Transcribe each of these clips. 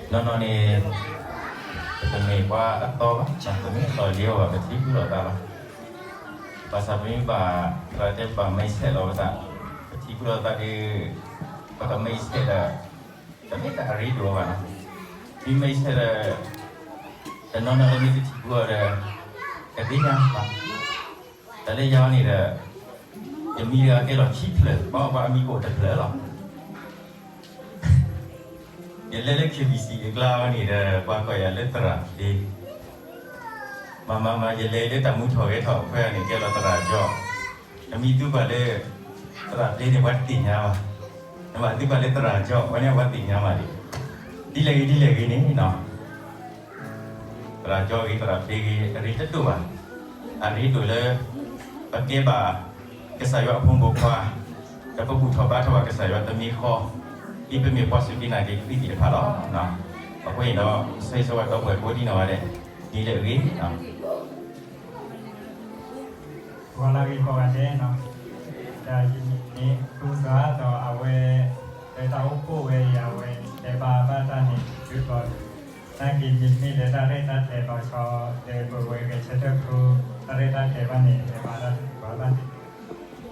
နီၢ်နီၢ်န့ၣ် ပတမ့ၢ်ပှၤအသီဘၣ်, ပမ့ၢ်အသီလံအီၤဘၣ် ပထံၣ်ဘၣ်လိာ်သးလီၤ. ဘၣ်ဆၣ်ပမ့ၢ်ဘၣ် သရၣ်တဲဘၣ် mindset လီၤပသး, ပထံၣ်ဘၣ်လိာ်သးဒီး ပက mindset ဒီး တမ့ၢ်တၢ်အရ့ဒိၣ်ဘၣ်နီၤ. မ့ၢ် mindset ဒီး တနီၤနီၤလၢမ့ၢ်တထံၣ်ဘၣ်အီၤဒီး ကသ့ၣ်ညါဘၣ်. တၢ်လၢယၤန့ၣ်ဒီး ယမံၤတဂၤကဲလီၤခံဖျၢၣ်, ဘၣ်ပှၤအမံၤကအိၣ်တဖျၢၣ်လီၤ. ယလဲၤလၢ KBC အကျါန့ၣ်ဒီး ပှၤကိးယၤလၢသရၣ်ဖျ့, မၤမၤမၤ ယလဲၤလၢတၢ်မူထီၣ်ဂဲၤထီၣ်အဖၢန့ၣ် ကဲလီၤသရၣ်ကၠီ, နမံၤသုပှၤလၢ သရၣ်ဖျ့န့ၣ် ပှၤတသ့ၣ်ညါဘၣ်, နဘၣ်သုပှၤလၢသရၣ်ကၠီ ပှၤန့ၣ်ပှၤသ့ၣ်ညါဘၣ်လံ. ဒ်လဲၣ်ဂ့ၤဒ်လဲၣ်ဂ့ၤန့ၣ်နီၤ သရၣ်ကၠီဂ့ၤ သရၣ်ဖျ့ဂ့ၤ အရ့တဒိၣ်ဘၣ်. အရ့ဒိၣ်လၢ ပကဲဘၣ် ကစၢ်ယွၤအဖိမုၣ်ဖိခွါ, ဒီးပဘူၣ်ထီၣ်ဘါထီၣ်ဘၣ်ကစၢ်ယွၤတမံၤဃီ, ဒ်ပမ့ၢ်ပှၤစူၢ်က့ၤနာ်က့ၤခရံာ်သ့ၣ်တဖၣ်လီၤ. အဃိန့ၣ်ဒီး ဆိၣ်ဂ့ၤဆိၣ်ဝါဒီပုၢ်ဝဲၢ်ကိးဒံနီၢ်ဂၤဒဲး, ဒ်လဲၣ်ဂ့ၤ ဂီၤလၢအဂ့ၤကိးဂၤဒဲးနီၤ, ဒီးယမံၤန့ၣ် သူစှၤဒီးအဝဲ လၢတၢ်အိၣ်ဖှိၣ်ဝဲအံၤ အဝဲတဲဘၣ်ဘၣ်တၢ်န့ၣ် ဒုးကီး နာ်က့ၤယမ့ၢ်လၢတၢ်ရဲၣ်တၢ်ကျဲၤလီၤဆီ လၢပဝဲဂဲၤဆၢထၢၣ်ဖိ တၢ်ရဲၣ်တၢ်ကျဲၤဘၣ်န့ၣ် ဟဲဘၣ်တၢ်သ့ၣ်တဖၣ်ဘၣ်သ့ၣ်တဖၣ်,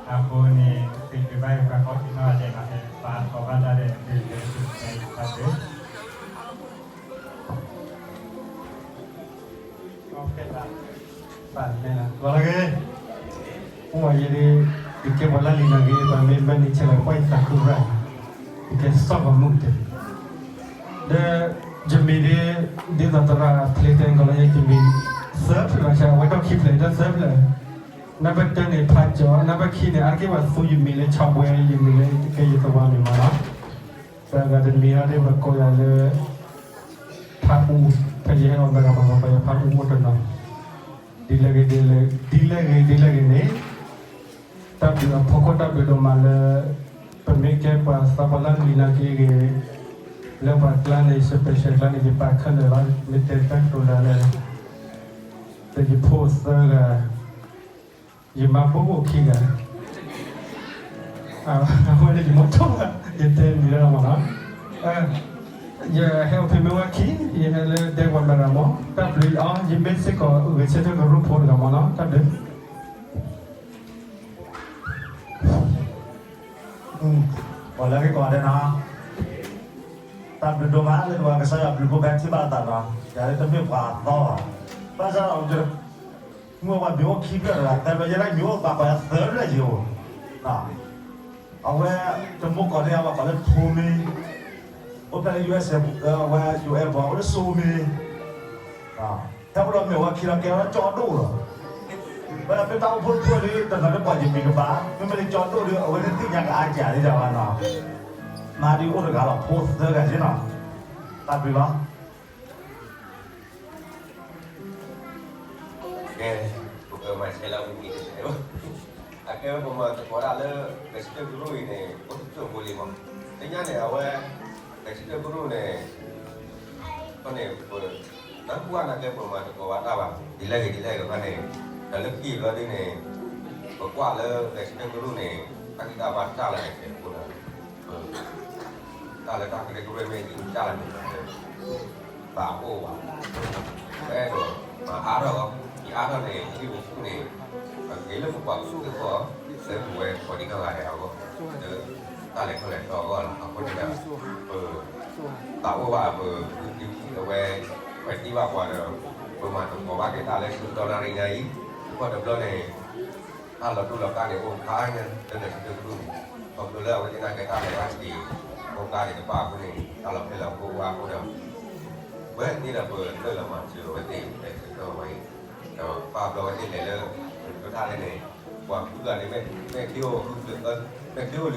အဃိန့ၣ် သုးက့ဘၣ်ယိၤပှၤကိးဒံနီၢ်ဂၤဒဲးနီၤ ဟဲဘၣ်သကိးဘၣ်တၢ်ဒီးသုးက့ဘၣ်ယိၤ လီၤဂ့ၤ, အိၣ်ဝဲယဲဒၣ် ယကဲပှၤလၢလံၤနာ်က့ၤ ပှၤမ့ၢ်ဘၣ်န့ၣ်ဆဲးလီၤ ပှၤအံသးခုရၣ်, ယကဲစီၤပၤမုၣ်ကတဲာ်, ဒီးယမံၤဒ် ဒ်သိးသရၣ်ဖျ့တဲကီးလၢယကမံၤ သၢဖျၢၣ်လီၤ ဆဲးဝဲဒီးခံဖျၢၣ် ဒီးသၢဖျၢၣ်, နံပါတ်တၢန့ၣ် ဖးကၠီ, နံပါတ်ခံန့ၣ် အါတက့ၢ်ပှၤသူယမံၤလၢဆီၣ်ဘှဲယမံၤလၢကဲယသဝီန့ၣ်မးနီၤ, ဒီးအဂၤတမံၤဟီဒ်ပှၤကိးယၤလၢ ဖးအူ, ဖဲယဟဲအီၤမ့ၢ်ဂ့ၤမ့ၢ်ဂ့ၤ ပှၤယဖးအူအိၣ်တနီၤ, ဒ်လဲၣ်ဂ့ၤဒ်လဲၣ်ဂ့ၤ, ဒ်လဲၣ်ဂ့ၤဒ်လဲၣ်ဂ့ၤန့ၣ်, တၢ်ဘျုးအဖီခိၣ်တၢ်ဘျုးဒိၣ်မးလၢ ပမ့ၢ်ကဲပှၤသးပှၢ်လၢလံၤနာ်က့ၤဂ့ၤ, လၢပှၤကျါန့ၣ် special ကျါန့ၣ် ယပာ်ခဲလၢာ်လီၤ, မ့ၢ်တဲတၢ်ကတိၤလၢလဲၣ်, ဒီးယဖိသၢဂၤ ယမါဘိဘိခံဂၤ, အဝဲန့ၣ်ယမိၢ်ထီၣ်, ယတဲနံၤလၢမနီၤ, ယဟဲအိၣ်ဖဲမ့ၢ်ဝဲခံ, ယဟဲလၢဒဲကဝီၤမရၤမး, တၢ်ဘျုးအီၤ ယမ့ၢ်စ့ၢ်ကီးဂဲၤဆၢထၢၣ်ကရူၢ်ဖိတဂၤမနီၤ, တၢ်ဘျုး ပှၤလၢက့ၤကိးဂၤဒဲးနီၤ, တၢ်ဘျုးဒိၣ်မးလၢပှၤကစၢ်ယွၤဘျုးဖှိၣ်ဖဲထံၣ်ဘၣ်သးနီၤ, ယၤလၢတမ့ၢ်ပှၤအသီဘၣ်, ဘၣ်ဆၣ်ဒီး မုၢ်ပှၤမံၤအိၣ်ခံဖျၢၣ်တဂၤ သၢဖျၢၣ် ယဲဒၣ်မံၤအိၣ်ပှၤကိးယၤသၢဖျၢၣ်ယိၤ, အဝဲ တမူကီၢ်န့ၣ် အဝဲကိးလၢထိမ့ၢ်, အိၣ်ဖျဲၣ်လၢ USA အဝဲ US ဘီ အိၣ်လၢစိမ့ၢ် ဟဲအိၣ်ဒီးမ့ၢ်ဝဲခံလီၤ ကဲဝဲကၠီဒိၣ်လီၤ, ဝဲဒၣ်မ့ၢ်တၢ်အိၣ်ဖှိၣ်တဖျၢၣ်ဒီး တနီၤလၢပှၤယမံၤတဘၣ် မ့မ့ၢ်လၢကၠီဒိၣ်ဒီး အဝဲသ့ၣ်ညါကအါကၢ်သ့ၣ်တဖၣ်နီၤ, မၤဒ်အိၣ်တဂၤလီၤ ဖိသၢဂၤက့နီၤ, တၢ်ဘျုးလီၤ. ကဲ, ပကမၤဆဲးလၢအပူၤကွံာ်တစဲး, အကဲဝဲပမၤသကိးတၢ်လၢ ကစၢၢ်ကရူၢ်အံၤန့ၣ် အိၣ်တစိၢ်ဖိလံမး, သ့ၣ်ညါန့ၣ် အဝဲ ကစၢၢ်ကရူၢ်န့ၣ် ဖဲန့ၣ် ပ နၢ်ဟူဘၣ်နာ်ကဲပမၤသကိးဘၣ်တၢ်ဘၣ် ဒ်လဲၣ်ဂ့ၤဒ်လဲၣ်ဂ့ၤဖဲန့ၣ်, ဒီးလၢခံဘျီဒ်န့ၣ် ပကွၢ်လၢ ကစၢၢ်ကရူၢ်န့ၣ် တၢ်ဂံၢ်တၢ်ဘါစၢ်လီၤန့ၣ် အဃိဒီး တၢ်လၢတၢ်ကရၢကရိမ့ၢ်ဂံၢ်စၢ်လီၤန့ၣ် ဘၣ်အိၣ်ဘၣ်, ပအဲၣ်ဒိးမၤအါထီၣ်, ယအါထီၣ်န့ၣ် ဟံၣ်ပူၤဆူၣ်န့ၣ် အဂ့ၤလၢပကွၢ်ပူၤသ့ၣ်ဃီ, လၢပဝဲကိးဒံနီၢ်ဂၤဒဲးအဂီၢ်, လၢတၢ်လဲၤထီၣ်လဲၤထီအဂီၢ်လီၤ. အဃိန့ၣ်ဒီး ပ သးအိၣ်ဘၣ်ပ ဒ်အဝဲ ပသံဘၣ်ပှၤဒီး ပမၤသကိးဘၣ်က့ၤတၢ်လၢဆူတီနၣ်ရံၣ်ညါအံၤ, ခီၣ်တဘျီန့ၣ် တၢ်လီၤတိၢ်လီၤကါန့ၣ် အိၣ်ခါညါ လၢကစၢၢ်ကရူၢ်န့ၣ်, ခီဖျိလၢအဝဲသ့ၣ်နာ်က့တၢ်လဲၤဘၣ်က့ၤ အိၣ်ကါန့ၣ်တဘၣ်အဃိန့ၣ် တၢ်လီၤဖဲလီၤဖိဝါအဃိဒီး ဝဲသ့ၣ်ဒီးပလၢၢ်လီၤမၤစၢၤဝဲသ့ၣ် လဲၤဆၢထၢၣ်ဝဲအံၤ, ဒီးပာ်ဘျီဝဲသ့ၣ်လဲၤလၢ ကထါလဲၣ်န့ၣ် ပှၤဃုဂၤန့ၣ် မဲာ်ချံအိၣ်ဃုကျၢၤ, မဲာ်ချံအိၣ်လွံၢ်ကျၢၤလဲၣ်, အဃိန့ၣ်ဒီး ကဲထီၣ်တၢ် တၢ်ဆီၣ်လီၤတံၢ်လၢ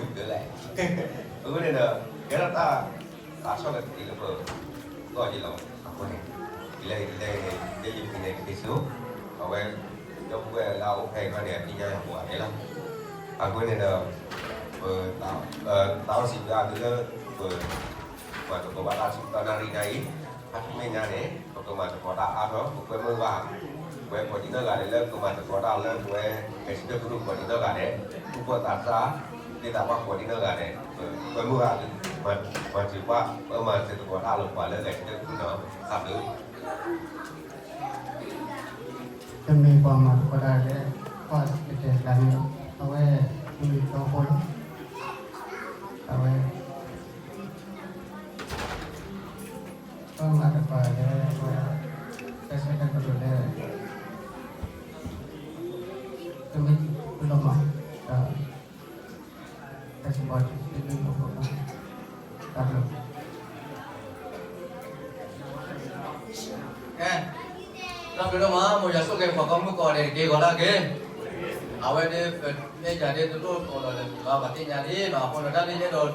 ပဂီၢ်ယလီၤ. အဃိန့ၣ် ဒ်လဲၣ်ဒ်လဲၣ်န့ၣ် ယဲယမံၤန့ၣ် ကသ့စိ, အဝဲ ဒီပုၢ်ဝဲၢ်လၢအအိၣ်ဖဲအံၤခီန့ၣ် အသ့ၣ်ညါယၤပှၤန့ၣ်လီၤ. အဃိန့ၣ်ဒီး ပ သးအိၣ်စံးဘျုးအါသုလၢ ပ မၤသကိးဘၣ်တၢ်ဆူတီနၣ်ရံၣ်ညါအံၤ, ဟါခီမဲာ်ညါန့ၣ် ပကမၤသကိးတၢ်အါထီၣ် ပကွဲမုာ်ဘၣ် ပဝဲကိးဒံနီၢ်ဂၤဒဲးလၢကမၤသကိးတၢ်လၢပဝဲ ကစၢၢ်ကရူၢ်ကိးဒံနီၢ်ဂၤဒဲး, သူၣ်ဘီၣ်သးစၢ် သ့ၣ်သးပှၢ်ကိးဒံနီၢ်ဂၤဒဲး, ပကွဲမုာ်ဘၣ်သု ပှၤထံၣ်ပှၤ ပမၤသ့ၣ်တဖၣ်တၢ်လိၣ်ပှၤလၢအဂၤတဖုနီၤ သးဘျုး တမ့ၢ်ပှၤမၤသကိးတၢ်လၢ ပှၤကတဲာ်ကျါန့ၣ် အဝဲ မ့ၢ်တီဖိလီၤ. အဝဲ ပမၤသကိးလၢ အဝဲ တၢ်ဆၢကတီၢ်လၢ တမ့ၢ်ပလီၤမး ဒီး တၢ်စံးဘီတမ့ၢ်ပလီၤမး တၢ်ဘျုး ကဲ တၢ်ဘျုးဒိၣ်မး မ်ယွၤဆိၣ်ဂ့ၤပှၤကိးမုၢ်ကိးဂၤဒဲးတက့ၢ် ဂီၤလၢအဂ့ၤ အဝဲဒၣ် ပမ့ၢ်ယၤဒ်တလိၣ်ကိးလီၤလၢၤဘၣ် ပှၤသ့ၣ်ညါလံနီၤ အဃိဒီးတၢ်န့ၣ်ယအဲၣ်ဒိး